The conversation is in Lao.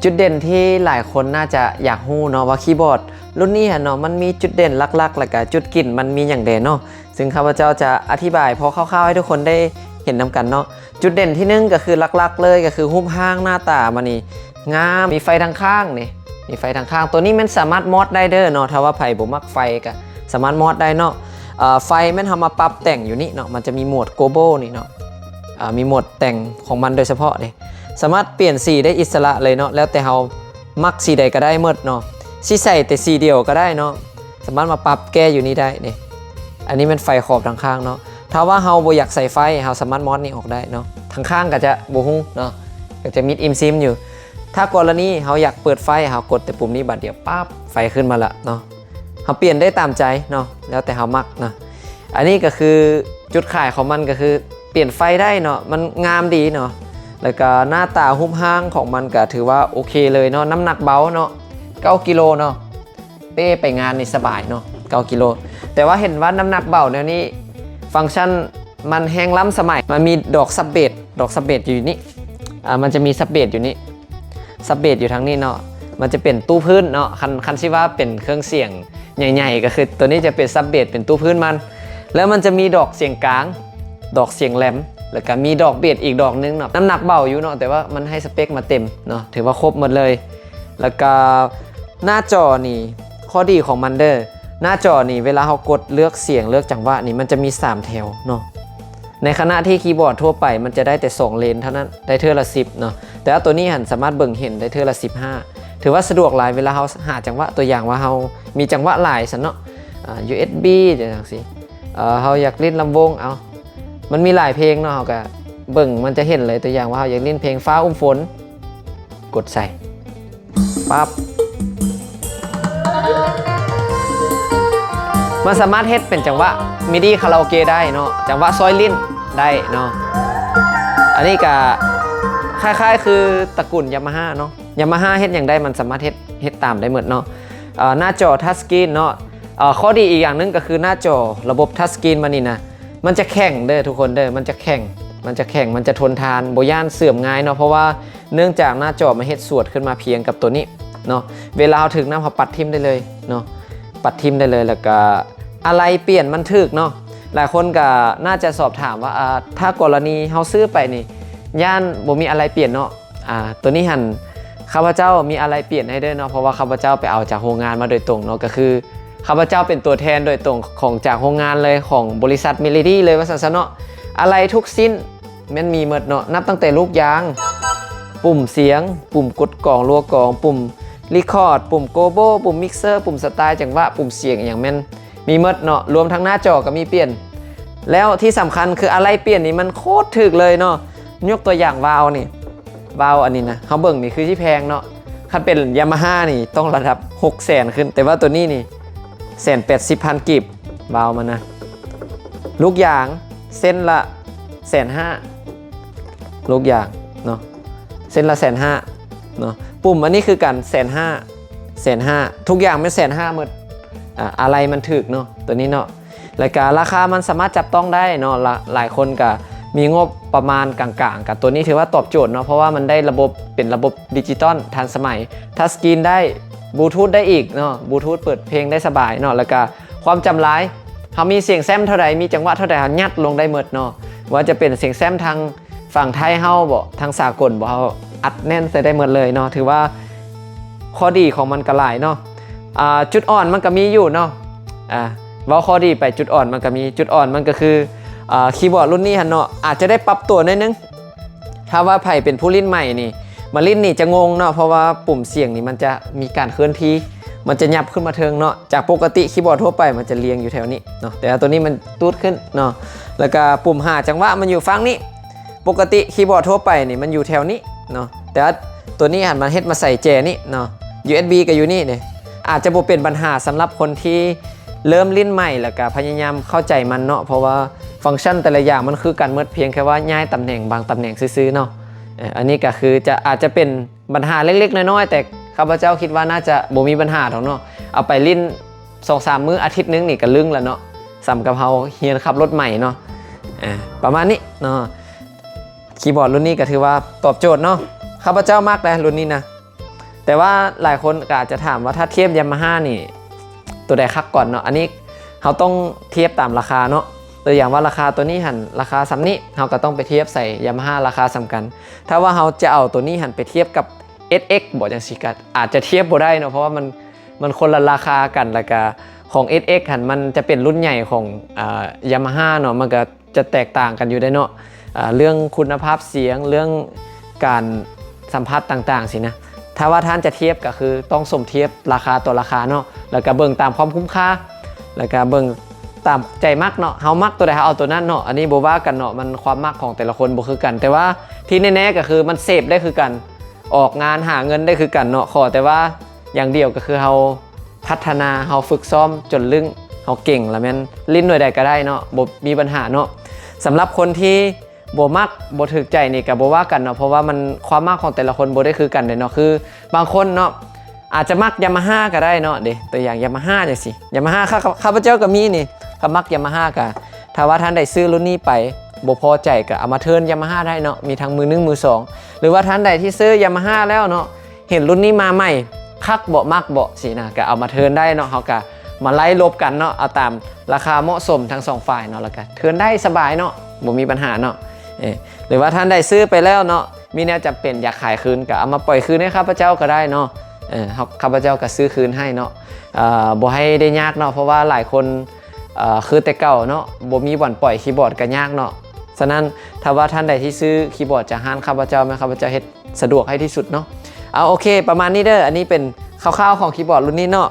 ຈຸດເດັ່ນທີ່ຫຼາຍຄົນໜ້າຈະຢາກຮູ້ເນາະ ວ່າຄີບອດລຸ້ນນີ້ຫັ້ນເນາະ ມັນມີຈຸດເດັ່ນຫຼັກໆ ແລ້ວກະຈຸດກິນມັນມີຫຍັງແດ່ເນາະ. ຊຶ່ງຂ້າພະເຈົ້າຈະອະທິບາຍພໍຄ່າວໆ ໃຫ້ທຸກຄົນໄດ້ເຫັນນຳກັນເນາະ. ຈຸດເດັ່ນທີໜຶ່ງກໍຄືຫຼັກໆ ເລີຍ ກໍຄືຮູບຮ່າງໜ້າຕາມັນນີ້ງາມ ມີໄຟທາງຂ້າງນີ້ ມີໄຟທາງຂ້າງ. ໂຕນີ້ແມ່ນສາມາດມອດໄດ້ເດີເນາະ ຖ້າວ່າໃຜບໍ່ມັກໄຟກໍສາມາດມອດໄດ້ເນາະ. ເອີ ໄຟແມ່ນເຮົາມາປັບແຕ່ງຢູ່ນີ້ເນາະ ມັນຈະມີໂໝດໂກລບອລນີ້ເນາະ ເອີ ມີໂໝດແຕ່ງຂອງມັນໂດຍສະເພາະເດ້ ສາມາດປ່ຽນສີໄດ້ອິດສະຫຼະເລີຍເນາະ ແລ້ວແຕ່ເຮົາມັກສີໃດກໍໄດ້ໝົດເນາະ ຊິໃສ່ແຕ່ສີດຽວກໍໄດ້ເນາະ ສາມາດມາປັບແກ້ຢູ່ນີ້ໄດ້ເດ້. ອັນນີ້ແມ່ນໄຟຂອບທາງຂ້າງເນາະ ຖ້າວ່າເຮົາບໍ່ຢາກໃສ່ໄຟ ເຮົາສາມາດມອດນີ້ອອກໄດ້ເນາະ. ທາງຂ້າງກໍຈະບໍ່ຮຸ່ງເນາະ ກໍຈະມິດອີ່ມຊີມຢູ່. ຖ້າກໍລະນີເຮົາຢາກເປີດໄຟ ເຮົາກົດແຕ່ປຸ່ມນີ້ບາດດຽວ ປັບ ໄຟຂຶ້ນມາລະເນາະ. ເຮົາປ່ຽນໄດ້ຕາມໃຈເນາະ ແລ້ວແຕ່ເຮົາມັກເນາະ. ອັນນີ້ກໍຄືຈຸດຂາຍຂອງມັນ ກໍຄືປ່ຽນໄຟໄດ້ເນາະ ມັນງາມດີເນາະ ແລ້ວກໍໜ້າຕາຮູບຮ່າງຂອງມັນກໍຖືວ່າໂອເຄເລີຍເນາະ. ນ້ຳໜັກເບົາເນາະ ເກົ້າກິໂລເນາະ ເປ້ໄປງານນີ້ສະບາຍເນາະ ເກົ້າກິໂລ. ແຕ່ວ່າເຫັນວ່ານ້ຳໜັກເບົາແນວນີ້ ຟັງຊັນມັນແຮງລ້ຳສະໄໝ ມັນມີດອກຊັບເບສ ດອກຊັບເບສຢູ່ນີ້ ອາ ມັນຈະມີຊັບເບສຢູ່ນີ້ ຊັບເບສຢູ່ທາງນີ້ເນາະ ມັນຈະເປັນຕູ້ພື້ນເນາະ. ຄັນ ຄັນຊິວ່າເປັນເຄື່ອງສຽງໃຫຍ່ໆ ກໍຄືໂຕນີ້ຈະເປັນຊັບເບສ ເປັນຕູ້ພື້ນມັນ ແລ້ວມັນຈະມີດອກສຽງກາງ ດອກສຽງແຫຼມ ແລ້ວກໍມີດອກເບສອີກດອກໜຶ່ງເນາະ. ນ້ຳໜັກເບົາຢູ່ເນາະ ແຕ່ວ່າມັນໃຫ້ສະເປັກມາເຕັມເນາະ ຖືວ່າຄົບໝົດເລີຍ. ແລ້ວກໍໜ້າຈໍນີ້ ຂໍ້ດີຂອງມັນເດີ ໜ້າຈໍນີ້ເວລາເຮົາກົດເລືອກສຽງເລືອກຈັງຫວະນີ້ ມັນຈະມີສາມແຖວເນາະ. ໃນຂະນະທີ່ຄີບອດທົ່ວໄປມັນຈະໄດ້ແຕ່ສອງເລນເທົ່ານັ້ນ ໄດ້ເທື່ອລະສິບເນາະ ແຕ່ວ່າໂຕນີ້ຫັ້ນສາມາດເບິ່ງເຫັນໄດ້ເທື່ອລະສິບຫ້າ ຖືວ່າສະດວກຫຼາຍເວລາເຮົາຫາຈັງຫວະ ຕົວຢ່າງວ່າເຮົາມີຈັງຫວະຫຼາຍຊັ້ນເນາະ ອາ ຢູເອັສບີ ຈັ່ງຊີ້ ເອີ ເຮົາຢາກຫຼິ້ນລຳວົງ ເອົາ ມັນມີຫຼາຍເພງເນາະ ເຮົາກະເບິ່ງມັນຈະເຫັນເລີຍ ຕົວຢ່າງວ່າເຮົາຢາກຫຼິ້ນເພງຟ້າອຸ້ມຝົນ ກົດໃສ່ ປັບ ມັນສາມາດເຮັດເປັນຈັງຫວະມິດີຄາຣາໂອເກະໄດ້ເນາະ ຈັງຫວະຊອຍຫຼິ້ນໄດ້ເນາະ. ອັນນີ້ກະຄ້າຍໆຄືຕະກູນຢາມາຮາເນາະ ຢາມາຮາເຮັດຫຍັງໄດ້ ມັນສາມາດເຮັດ ເຮັດຕາມໄດ້ໝົດເນາະ. ເອີ ໜ້າຈໍທັດສະກຣີນເນາະ ເອີ ຂໍ້ດີອີກຢ່າງໜຶ່ງກໍຄືໜ້າຈໍລະບົບທັດສະກຣີນມັນນີ້ນະ ມັນຈະແຂງເດີທຸກຄົນເດີ ມັນຈະແຂງ ມັນຈະແຂງ ມັນຈະທົນທານ ບໍ່ຢ້ານເສື່ອມງ່າຍເນາະ ເພາະວ່າເນື່ອງຈາກໜ້າຈໍມັນເຮັດສວດຂຶ້ນມາພຽງກັບໂຕນີ້ເນາະ ເວລາເຮົາຖືກນ້ຳເຮົາປັດຖິ້ມໄດ້ເລີຍເນາະ ປັດຖິ້ມໄດ້ເລີຍ. ແລ້ວກະອາໄຫຼ່ປ່ຽນມັນຖືກເນາະ ຫຼາຍຄົນກະໜ້າຈະສອບຖາມວ່າ ອາ ຖ້າກໍລະນີເຮົາຊື້ໄປນີ້ ຢ້ານບໍ່ມີອາໄຫຼ່ປ່ຽນເນາະ. ອາ ໂຕນີ້ຫັ້ນ ຂ້າພະເຈົ້າມີອາໄຫຼ່ປ່ຽນໃຫ້ເດີເນາະ ເພາະວ່າຂ້າພະເຈົ້າໄປເອົາຈາກໂຮງງານມາໂດຍຕົງເນາະ ກໍຄືຂ້າພະເຈົ້າເປັນຕົວແທນໂດຍຕົງຂອງ ຈາກໂຮງງານເລີຍ ຂອງບໍລິສັດມິລເລດີເລີຍວ່າຊັ້ນຊະເນາະ. ອາໄຫຼ່ທຸກຊິ້ນແມ່ນມີໝົດເນາະ ນັບຕັ້ງແຕ່ລູກຢາງ, ປຸ່ມສຽງ, ປຸ່ມກົດກອງ, ລົວກອງ, ປຸ່ມຣີຄອດ, ປຸ່ມໂກໂບ, ປຸ່ມມິກເຊີ, ປຸ່ມສະຕາຍຈັງຫວະ, ປຸ່ມສຽງ ອີ່ຫຍັງແມ່ນ ມີໝົດເນາະ ລວມທັງໜ້າຈໍກໍມີປ່ຽນ. ແລ້ວທີ່ສຳຄັນຄືອາໄຫຼ່ປ່ຽນນີ້ມັນໂຄດຖືກເລີຍເນາະ. ຍົກຕົວຢ່າງວາວນີ້ ວາວອັນນີ້ນະ ເຮົາເບິ່ງນີ້ຄືຊິແພງເນາະ. ຄັນເປັນຢາມາຮານີ້ຕ້ອງລະດັບຫົກແສນຂຶ້ນ ແຕ່ວ່າໂຕນີ້ນີ້ແສນແປດສິບພັນກີບ ວາວມັນນະ. ລູກຢາງເສັ້ນລະແສນຫ້າ ລູກຢາງເນາະ ເສັ້ນລະແສນຫ້າເນາະ. ປຸ່ມອັນນີ້ຄືກັນແສນຫ້າ ແສນຫ້າ ທຸກຢ່າງແມ່ນແສນຫ້າໝົດ. ອາ ອາໄຫຼ່ມັນຖືກເນາະ ໂຕນີ້ເນາະ ແລ້ວກະລາຄາມັນສາມາດຈັບຕ້ອງໄດ້ເນາະ. ຫຼາ ຫຼາຍຄົນກະມີງົບປະມານກາງໆ ກະໂຕນີ້ຖືວ່າຕອບໂຈດເນາະ ເພາະວ່າມັນໄດ້ລະບົບ ເປັນລະບົບດິຈິຕອນທັນສະໄໝ ທັດສະກຣີນໄດ້ ບລູທູດໄດ້ອີກເນາະ ບລູທູດເປີດເພງໄດ້ສະບາຍເນາະ ແລ້ວກະຄວາມຈຳຫຼາຍ ເຮົາມີສຽງແຊມເທົ່າໃດ ມີຈັງຫວະເທົ່າໃດ ເຮົາຍັດລົງໄດ້ໝົດເນາະ. ບໍ່ວ່າຈະເປັນສຽງແຊມທາງ ຝັ່ງໄທເຮົາບໍ ທາງສາກົນບໍ ເຮົາອັດແໜ້ນໃສ່ໄດ້ໝົດເລີຍເນາະ. ຖືວ່າຂໍ້ດີຂອງມັນກະຫຼາຍເນາະ ອາ ຈຸດອ່ອນມັນກະມີຢູ່ເນາະ. ອາ ເວົ້າຂໍ້ດີໄປ ຈຸດອ່ອນມັນກະມີ ຈຸດອ່ອນມັນກະຄື ອາ ຄີບອດລຸ້ນນີ້ຫັ້ນເນາະ ອາດຈະໄດ້ປັບຕົວໜ້ອຍໜຶ່ງ. ຖ້າວ່າໃຜເປັນຜູ້ຫຼິ້ນໃໝ່ນີ້ ມາຫຼິ້ນນີ້ຈະງົງເນາະ ເພາະວ່າປຸ່ມສຽງນີ້ມັນຈະມີການເຄື່ອນທີ່ ມັນຈະຫຍັບຂຶ້ນມາເທິງເນາະ. ຈາກປົກກະຕິຄີບອດທົ່ວໄປມັນຈະລຽງຢູ່ແຖວນີ້ເນາະ ແຕ່ວ່າໂຕນີ້ມັນຕູດຂຶ້ນເນາະ. ແລ້ວກະປຸ່ມຫາຈັງຫວະມັນຢູ່ຝັ່ງນີ້ ປົກກະຕິຄີບອດທົ່ວໄປນີ້ມັນຢູ່ແຖວນີ້ເນາະ ແຕ່ວ່າໂຕນີ້ຫັ້ນມັນເຮັດມາໃສ່ແຈນີ້ເນາະ ຢູເອັສບີກໍຢູ່ນີ້ເດ້. ອາດຈະບໍ່ເປັນບັນຫາສຳລັບຄົນທີ່ເລີ່ມຫຼິ້ນໃໝ່ ແລ້ວກໍພະຍາຍາມເຂົ້າໃຈມັນເນາະ ເພາະວ່າຟັງຊັນແຕ່ລະຢ່າງມັນຄືກັນໝົດ ພຽງແຄ່ວ່າຍ້າຍຕຳແໜ່ງບາງຕຳແໜ່ງຊື່ໆເນາະ. ເອີ ອັນນີ້ກໍຄືຈະ ອາດຈະເປັນບັນຫາເລັກໆນ້ອຍໆ ແຕ່ຂ້າພະເຈົ້າຄິດວ່າໜ້າຈະບໍ່ມີບັນຫາດອກເນາະ ເອົາໄປຫຼິ້ນສອງສາມມື້ ອາທິດໜຶ່ງນີ້ກໍລຶ້ງແລ້ວເນາະ ສ່ຳກັບເຮົາຮຽນຂັບລົດໃໝ່ເນາະ. ອາ ປະມານນີ້ເນາະ ຄີບອດລຸ້ນນີ້ກໍຖືວ່າຕອບໂຈດເນາະ ຂ້າພະເຈົ້າມັກເດ້ລຸ້ນນີ້ນະ. ແຕ່ວ່າຫຼາຍຄົນກໍອາດຈະຖາມວ່າ ຖ້າທຽບ Yamaha ນີ້ ຕົວໃດຄັກກວ່າເນາະ? ອັນນີ້ເຮົາຕ້ອງທຽບຕາມລາຄາເນາະ. ຕົວຢ່າງວ່າ ລາຄາຕົວນີ້ຫັ້ນ ລາຄາສ່ຳນີ້ ເຮົາກໍຕ້ອງໄປທຽບໃສ່ Yamaha ລາຄາສ່ຳກັນ. ຖ້າວ່າເຮົາຈະເອົາຕົວນີ້ຫັ້ນໄປທຽບກັບ ເອສເອັກ ບໍ ຈັ່ງຊີ້ ກໍອາດຈະທຽບບໍ່ໄດ້ເນາະ ເພາະວ່າມັນ ມັນຄົນລະລາຄາກັນ. ແລ້ວກໍຂອງ ເອສເອັກ ຫັ້ນ ມັນຈະເປັນລຸ້ນໃຫຍ່ຂອງ ອ່າ Yamaha ເນາະ, ມັນກໍ ຈະແຕກຕ່າງກັນຢູ່ເດ້ເນາະ ເລື່ອງຄຸນນະພາບສຽງ ເລື່ອງການສຳຜັດຕ່າງໆ ຊີ້ນະ. ຖ້າວ່າທ່ານຈະທຽບ ກໍຄືຕ້ອງສົມທຽບລາຄາຕໍ່ລາຄາເນາະ, ແລ້ວກໍເບິ່ງຕາມຄວາມຄຸ້ມຄ່າ ແລ້ວກໍເບິ່ງຕາມໃຈມັກເນາະ. ເຮົາມັກຕົວໃດ ເຮົາເອົາຕົວນັ້ນເນາະ. ອັນນີ້ບໍ່ວ່າກັນເນາະ, ມັນຄວາມມັກຂອງແຕ່ລະຄົນບໍ່ຄືກັນ. ແຕ່ວ່າທີ່ແນ່ໆ ກໍຄືມັນເສບໄດ້ຄືກັນ, ອອກງານຫາເງິນໄດ້ຄືກັນເນາະ. ຂໍແຕ່ວ່າຢ່າງດຽວ ກໍຄືເຮົາ ພັດທະນາ, ເຮົາຝຶກຊ້ອມຈົນລຶ້ງ, ເຮົາເກັ່ງ ລະແມ່ນຫຼິ້ນໜ່ວຍໃດກໍໄດ້ເນາະ, ບໍ່ມີບັນຫາເນາະ. ສຳລັບຄົນທີ່ບໍ່ມັກ ບໍ່ຖືກໃຈນີ້ກໍບໍ່ວ່າກັນເນາະ, ເພາະວ່າມັນ ຄວາມມັກຂອງແຕ່ລະຄົນບໍ່ໄດ້ຄືກັນເດ້ເນາະ. ຄືບາງຄົນເນາະ ອາດຈະມັກ Yamaha ກໍໄດ້ເນາະເດ້, ຕົວຢ່າງ Yamaha ຈັ່ງຊີ້. Yamaha ຂ້າ ຂ້າພະເຈົ້າກໍມີນີ້, ກໍມັກ Yamaha ກໍ ຖ້າວ່າທ່ານໃດຊື້ລຸ້ນນີ້ໄປ ບໍ່ພໍໃຈ ກໍເອົາມາເທີນ Yamaha ໄດ້ເນາະ, ມີທັງມືໜຶ່ງ ມືສອງ. ຫຼືວ່າທ່ານໃດທີ່ຊື້ Yamaha ແລ້ວເນາະ ເຫັນລຸ້ນນີ້ມາໃໝ່ ຄັກບໍ່ ມັກບໍ່ ຊີ້ນະ, ກໍເອົາມາເທີນໄດ້ເນາະ. ເຮົາກໍມາໄລ່ລົບກັນເນາະ, ເອົາຕາມລາຄາເໝາະສົມທັງສອງຝ່າຍເນາະ, ແລ້ວກໍເທີນໄດ້ສະບາຍເນາະ, ບໍ່ມີບັນຫາເນາະ. ເອີ ຫຼືວ່າທ່ານໃດຊື້ໄປແລ້ວເນາະ ມີແນວຈຳເປັນຢາກຂາຍຄືນ ກໍເອົາມາປ່ອຍຄືນໃຫ້ຂ້າພະເຈົ້າກໍໄດ້ເນາະ. ເອີ ເຮົາ ຂ້າພະເຈົ້າກໍຊື້ຄືນໃຫ້ເນາະ, ເອີ ບໍ່ໃຫ້ໄດ້ຍາກເນາະ, ເພາະວ່າຫຼາຍຄົນ ເອີ ຄືແຕ່ເກົ່າເນາະ ບໍ່ມີບ່ອນປ່ອຍຄີບອດກໍຍາກເນາະ. ສະນັ້ນ ຖ້າວ່າທ່ານໃດທີ່ຊື້ຄີບອດຈາກຮ້ານຂ້າພະເຈົ້າ ແມ່ນຂ້າພະເຈົ້າເຮັດສະດວກໃຫ້ທີ່ສຸດເນາະ. ເອົາ ໂອເຄ ປະມານນີ້ເດີ. ອັນນີ້ເປັນຄ່າວໆຂອງຄີບອດລຸ້ນນີ້ເນາະ.